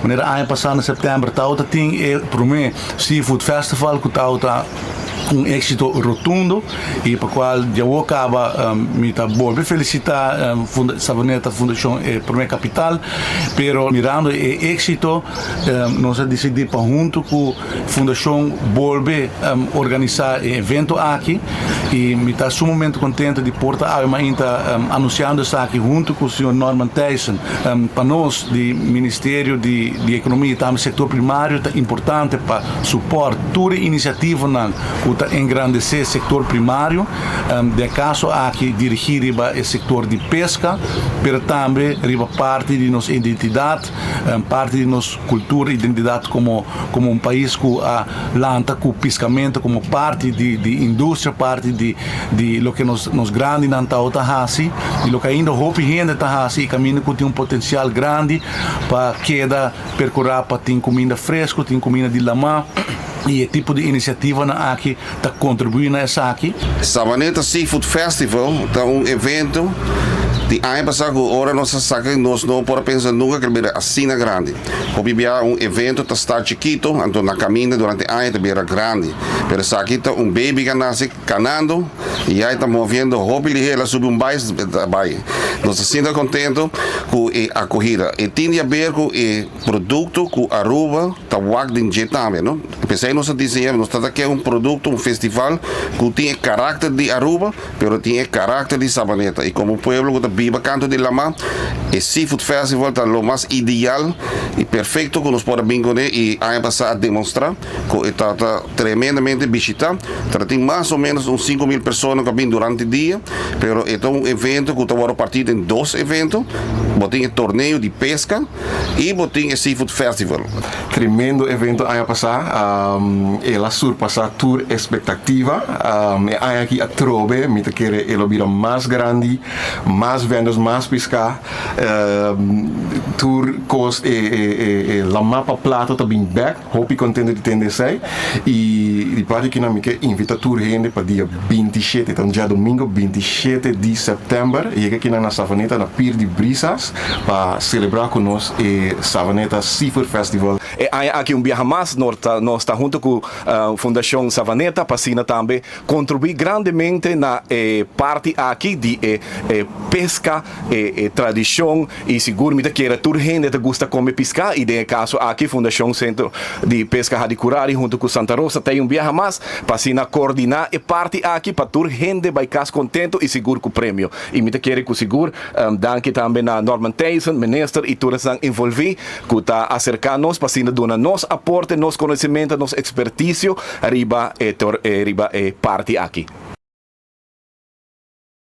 Manera aña pasá na sèptèmber tabata tin e promé Seafood Festival ku tabata un éksito rotundo i pa kual djawo kaba mi ta bolbe felisitá Savaneta Fundashon e Promé Kapital, pero mirando e éksito nos a disidí pa huntu ku Fundashon bolbe organisá e evento aki i mi ta sumamente kontento di por ta awe mainta anunsiando esaki huntu ku señor Norman Thijssen. Pa nos di Ministerio di Ekonomia i tambe sektor primario ta importante pa supòrt tur e inisiativanan ku ta engrandesé sektor primario, den e kaso aki dirigí riba e sektor di peska, pero tambe riba parti di nos identidat, parti di nos Cultura, identidad como como un pais cu a lanta cu piscamento como parti di di industria, parti di di loke nos nos grandinan tawata haci y loke ainda hopi hende ta haci y caminda cu tin un potencial grandi pa keda percura pa tin cuminda fresco, tin cuminda di lama y e tipo di iniciativanan aki ta contribui na esaki. Savaneta Seafood Festival ta un evento di aña pasá ku ora nos a saka nos no por a pensa nunka ku el bira asina grandi. Hopi bia un evento ta start chikito anto na kaminda durante aña ta bira grandi. Pero esaki ta un baby ku a nase kanando i ya e ta moviendo hopi lihé el a subi un bais e ta bai. Nos ta sinta kontento ku e akohida. E tin di aber ku e produkto ku Aruba ta wak den dje tambe no. P'esei nos a diseña, nos ta ta ke un produkto, un festival ku tin e karakter di Aruba, pero tin e karakter di Sabaneta. I komo pueblo ku ta biba kantu di lamá, e Seafood Festival ta lo mas ideal i perfekto ku nos por a bin kuné i aña pasá a demostrá ku e ta ta tremendamente bishitá. Ta tin mas o ménos un 5000 persona ku a bin durante dia, pero e ta un evento ku ta wòrdu partí den dos evento. Bo tin e torneo di peska i bo tin e Seafood Festival. Tremendo evento aña pasá. El a surpasá tur espektativa. E aña aki atrobe mi ta kere e lo bira mas grandi, mas vendors, mas piská. Tur kos e lamá pa plato ta bin bèk. Hopi kontento di tende esei. I di parti kinan mi ke invitá tur hende pa dia 27, ta un djadomingo 27 di sèptèmber, yega kinan na Savaneta na Pier di Brisas. Pa selebrá ku nos e Savaneta Seafood Festival. E aña aki un biaha mas nos ta nos ta hunto ku Fundashon Savaneta pa asina tambe kontribuí grandemente na e parti aki di e e peska, e e tradishon i sigur mi ta kere tur hende ta gusta kome piská i den e kaso aki Fundashon Sentro di Peska Hadicurari hunto ku Santa Rosa ta ei un biaha mas pa asina koordiná e parti aki pa tur hende bai kas kontento i sigur ku premio i mi ta kere ku sigur Danki tambe na Norman Thijssen, minister y tur esnan envolvi cu ta acerca nos pa asina duna nos aporte, nos conocimento, nos experticio riba e riba e parti aki.